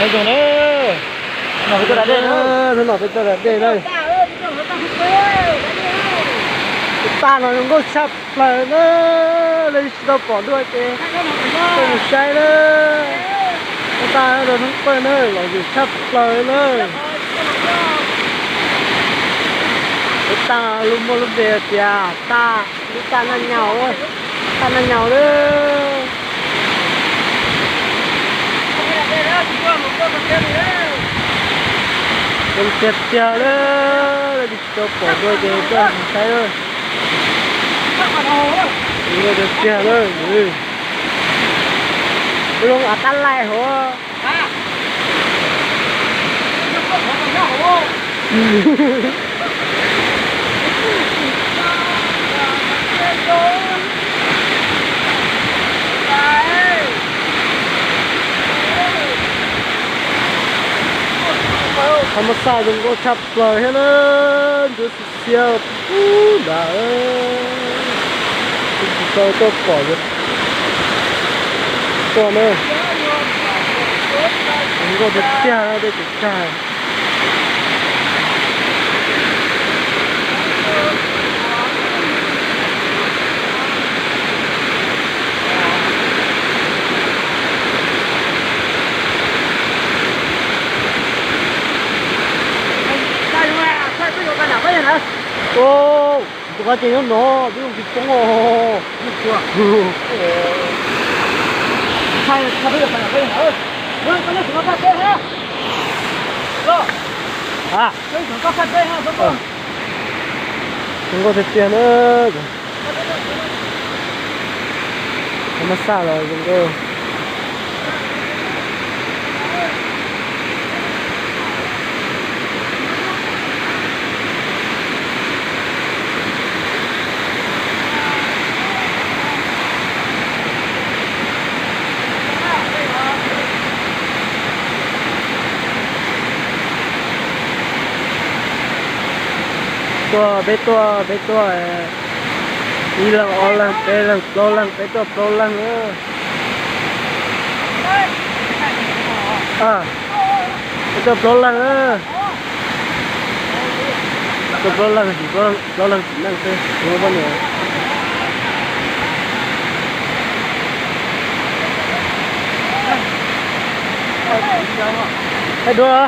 Hnub no peb tuaj da dej na. Hnub no peb tuaj da dej na. Lub tag no zoo nkauj tshaj plaws na. Leej twg tsis tau pom dua ces tuaj mus saib na. Lub tag no hnub pawg na, lom zem tshaj plaws na. Lub tag no lub muaj lub npe tias tag, lub tag naj nyaus, tag naj nyaus na. Zoo tiag tiag na, leej twg tsis tau pom dua ces tuaj mus saib na. Zoo tiag tiag na. Zoo av tab laij hov. Thaj Mab Xaj zoo nkauj tshaj plaws thiab na, ntsuab xiab xiab pub nrad. Tsis tau tuaj pom tuaj na. Zoo nkauj tiag tiag dej tus tsag. Tus qab ces nyob no, twb zoo tsis poob os. Zoo nkauj tiag tiag na. Thaj Mab Xaj los zoo nkauj. Tuaj, peb tuaj, peb tuaj ib leeg, ob leeg, peb leeg, plaub leeg, peb tuaj plaub leeg. Peb tuaj plaub leeg, tuaj plaub leeg, plaub leeg tsis neej xwb, kuv poj niam. Hais dua.